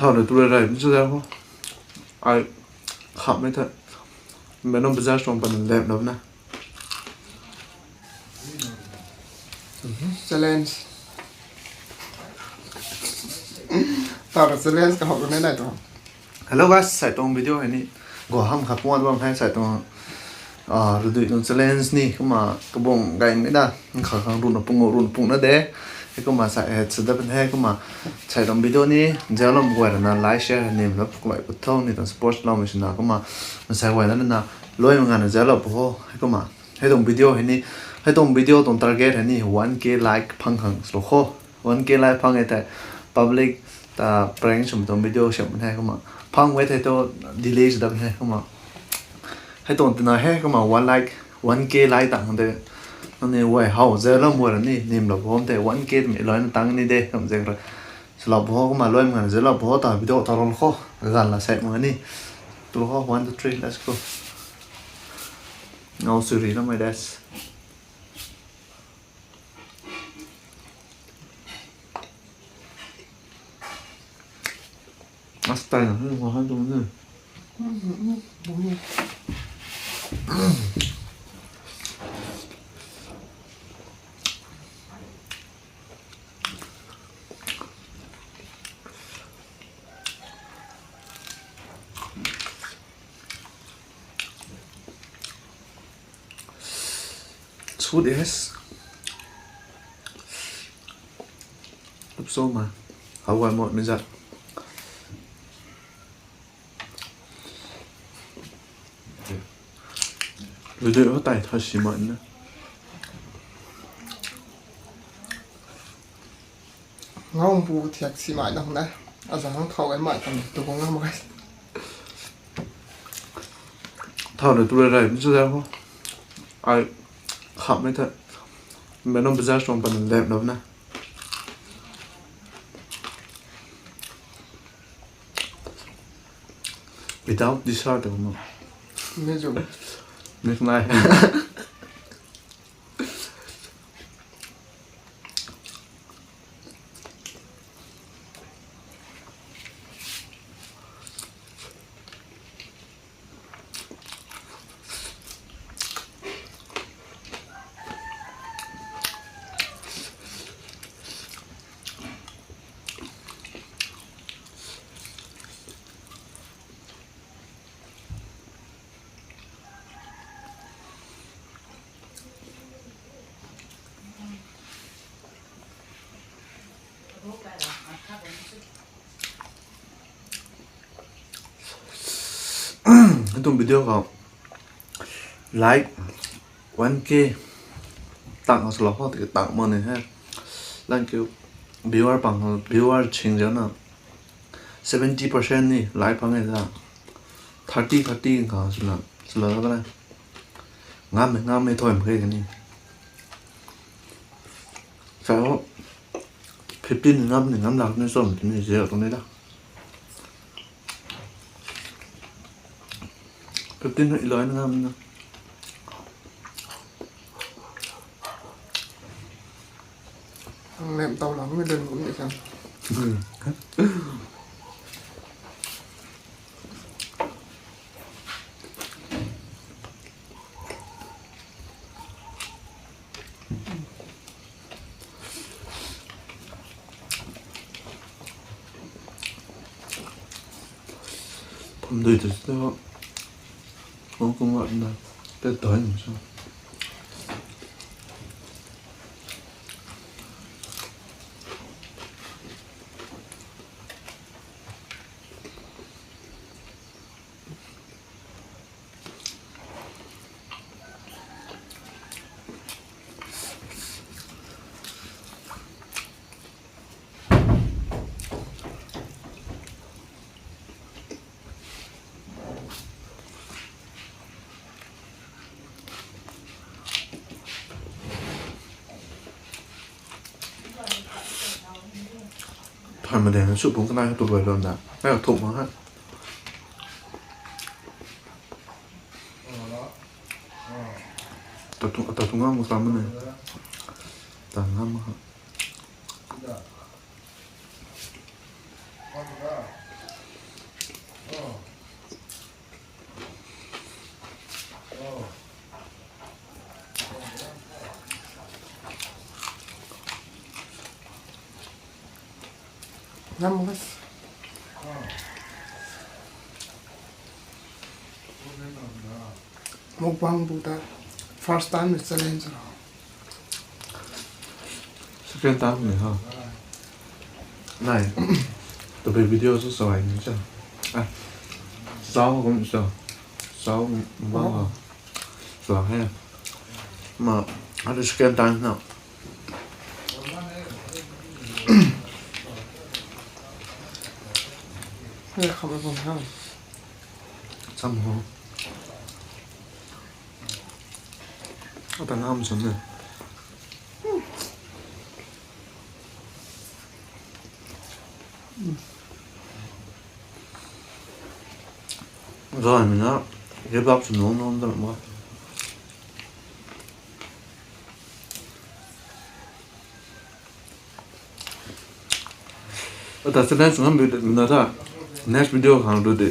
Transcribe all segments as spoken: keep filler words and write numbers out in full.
Thau le tu le rai mi chu da ho. Ai khap me the. Me nong bazaar song pan lem lo na. Challenge. Thau le challenge ka hok ne nai to. Hello guys, sai tuang video hei ni. Go ham kha puan bam hei sai tuang. Ah, rudui tuang challenge ni, kumna kabung gai mi da, kha khang run pung, run pung na de. Hei kumna sai, eh, sa da pen hei kumna sai tuang video ni, zauc lam guay rana like, share, hei nim lap, like, put thau ni tuang support lam sina kumna, sai guay na na, loi manga na zauc lap ho, hei kumna. Hei tuang video hei ni, hei tuang video tuang target hei ni, one K like phang khang slo ho. One K like phang e thei public ta prank swmei tuang video siam hei kumna. Phang e thei tu delay sw dat hei kumna. Hei tuang tina hei kumna one like, one K like tang de. Nangniw guay how zauc lam guay rani nim lou bam tei one K mi loi na tang ni de, kum zauc ra. Swlou bam kumna loi manga zauc bam ta video ta rol kho. Gan la sai manga ni. Tu ho, one, two, three, let's go. Ngau suri na my dash. Astai na, hei, hei, hei, hei. Sweet yes. Lupso ma. Hawai mot mi zat. Video ho tai tha si ma na. Ngau pu thiak si mai dang na. Azang thau ai mai tam tu kong ngam guys. Thau le tu le rai mi chu da ho. Ai khap me the. Me nong bazaar song pan lem lo na. Without dessert tu mo. Me jo. Me nai. Atuang video khou like one K tang sw lou ho, tiki tang ma ni he. Like viewer pang, viewer ching zana seventy percent ni like pang e da. Thirty, thirty khou sw la, sw la ba na. Ngam e, ngam e thoi mak khe ni. Sa ho, fifteen ngam ni ngam lak ni som ni zero tuang ni da. Fifteen na iloi na ngam na. Ang nem tau lang ni den kum ni kan. Pham dui tu tu. Kung kung wat na. Te toi ni sa. Thay ma de na su pung kanai tu bai lon da. Ai thuk ma ha. Ta tu, ta tu ngam ka ma ne. Ta ngam ha. Ngam guys. Mukbang bu ta first time ni challenge ra. Second time ni ha. Nai. Tabui video sw sw ai ni cha. Ah. Zao kum sw. Zao mukbang ha. Sw he. Ma, ata second time na. Hei, kham bam ha. Cham ho. Ata ngam cham ne. Zay mi na, give up sw nung nung dam mo. Ata challenge ngam bi na ta. Next video khang rui de,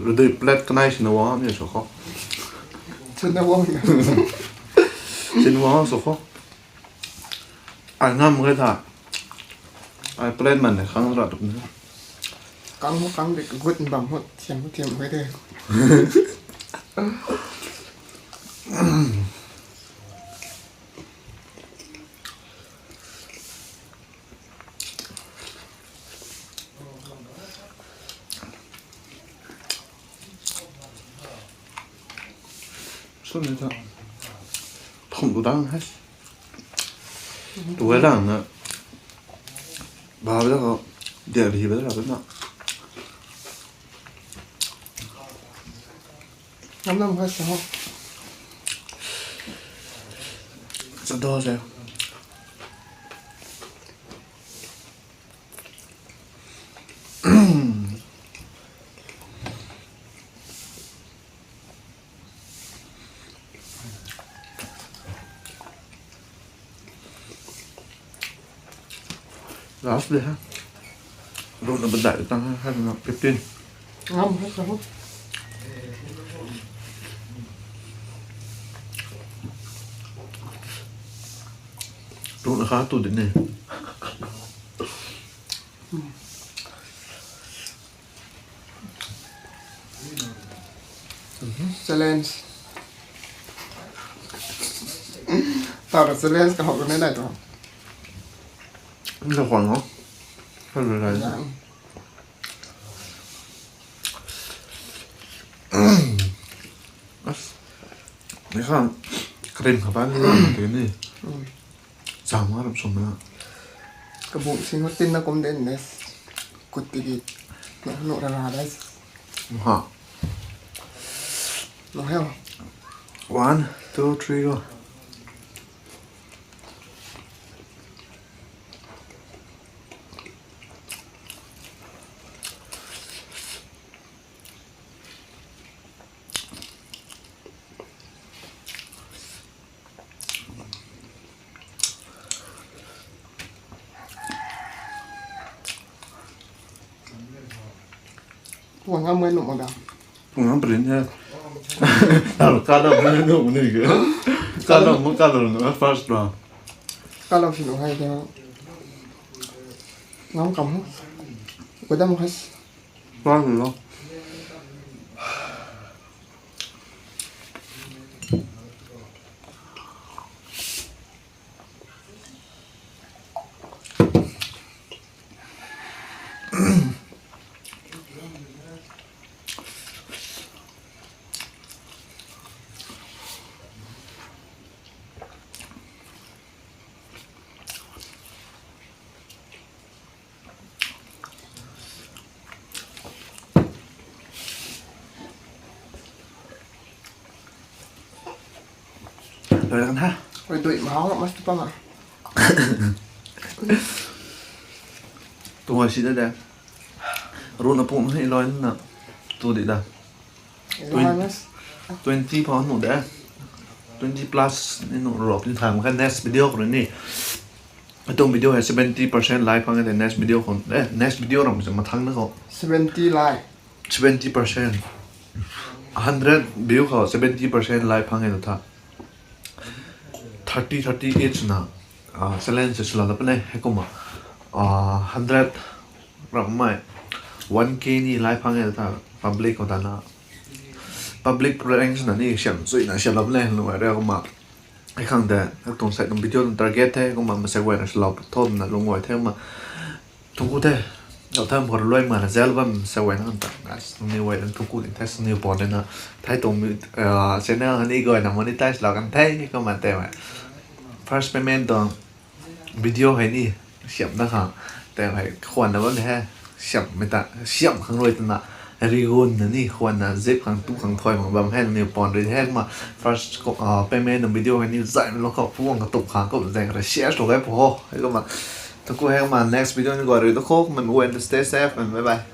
rui de plate kanei sina wang ni sw kho. Sina wang. Sina wang sw kho. Ai ngam mak ge tha. Ai plate man de khang ra tuk ni. Kang ho kang de gut bam ho thiam ho thiam mak ge de. Sw ni ta. Thum tu dang he. Tu e lang na. Ba ba da ko. Dia di ba da na. Ngam ngam kha sa ho. Sa do sa. Last day ha. Rui na badai tang ha, ha na fifteen. Ngam ha sa ho. Rui na kha tu di ne. Challenge. Tau ra challenge ka hok ka ne nai tu. Nda khwan ho. Hei nai nai. As. Ni khan cream kha ban ni lam te ni. Cham nga ram sw na. Kabuk sing ho tin na kum den ne. Kut tiki. No, no, ra, ra, dai. Ha. No, heo. One, two, three, go. Tuang ngam ngai nuh mak da. Tuang ngam print he. Talo kala print nuh ni ke. Kala mo kala nuh first round. Kala si nuh hai da. Ngam kam ho. Kudam has. First round. Loi lan ha. Oi, dui ma hau mas tu pa ma. Tu ngai si da de. Rui na pum hei loi na. Tu di da. Twen-, twenty pa nu de. Twenty plus ni nu rop ni tham ka next video khou ni. Atuang video hei seventy percent like phang e de next video khou. Eh, next video ram se mathang na khou. Seventy like. Seventy percent. Hundred view khou seventy percent like phang e tha. Thirty, thirty each na, ah, challenge se sula la pune, hei kumna, ah, hundred Ramhmei one K ni lai phang e ta public khou ta na. Public pranks na ni siam suina siam lap le lung ai re kumna. Ai khang de, tuang sai tuang video tuang target the, kumna masek guayna swlou thomna lung guay the kumna. Thungku the, lou tham khou luai mana zel bam sa guayna kan ta. Guys, nangniw guay thungku ni the, nangniw pon de na. Thei tuang mi, ah, channel hei ni guayna monetize lou kan the, kumna tei mei. First payment tuang video hei ni siam na khang. Tei hei khwan na bam de he. Siam mei ta, siam khang rui twna. Rigun na ni khwan na zip khang tu khang thoi mak bam he, nangniw pon rui the kumna. First, ah, payment tuang video hei ni zaimei lou khou puang katup khang kum zaeng kha share sw gay pu ho. Hei kumna. Thungku he kumna next video ni guay rui tu khou, kumna mi guay stay safe and bye bye.